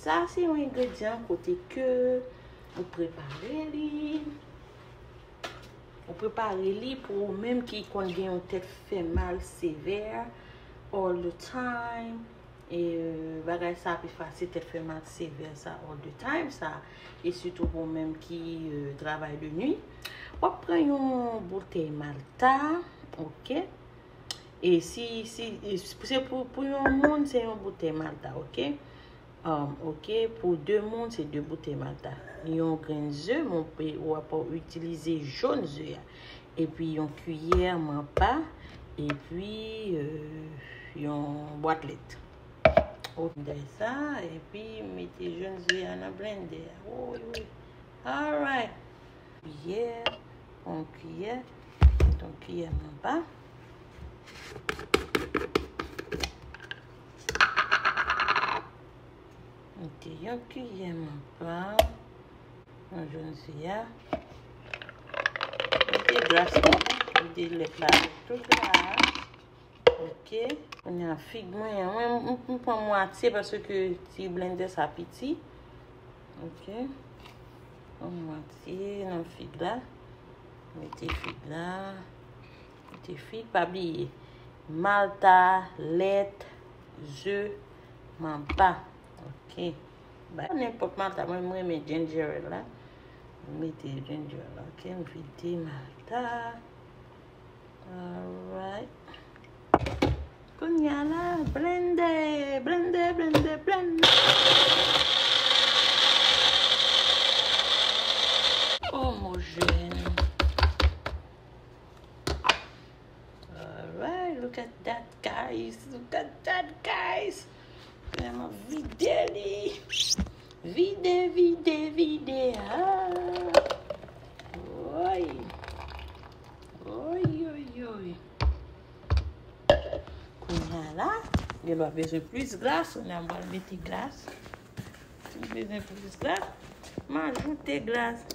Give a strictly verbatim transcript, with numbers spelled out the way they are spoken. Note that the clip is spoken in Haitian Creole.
Sa se yon engredyan kote ke ou prepare li. Ou prepare li pou ou menm ki konn gen yon tèt fè mal sevè all the time. E euh, bagay sa ap efase tèt fè mal sevè sa all the time sa. E sitou pou ou menm ki euh, travay de nwi. W ap pran yon boutèy malta, ok? E si, si, e se pou, pou yon moun, se yon boutèy malta, ok? Um, ok, pou de moun, se de boutèy malta. Yon grenn ze, mon pe, w ap itilize jòn ze a. Epi yon kiyè manpa, epi euh, yon bwat lèt. Ok, sa, epi mete jòn ze a nan blendè a. Woy, woy. Alright. Kiyè, yon kiyè, yon kiyè manpa. Mete yon kiyè manpa nan jòn ze a. Mete glas la, mete lèt la, tout glas. Ok. Kounye a fig mwen an, mwen m- m pran mwatye paske ti blendè sa piti. Ok. Pran mwatye nan fig la. Mete fig la. Mete fig, pa bliye. Malta, lèt, ze, manpa. Ok. Ba nenpòt malta, mwen m renmen ginger ale la. M mete ginger ale la. Ok, m vide malta. Alright. Kounye a la, blende, blende, blende, blende. Omojèn. Alright, look at that, guys. Look at that, guys. Kounye a m ap vide li. Vide, vide, vide. Ah. Woy. Woy, woy, woy. Kounye a la, gen dwa bezwen plis glas. Kounye a m pral mete glas. Si m bezwen plis glas, m ajoute glas.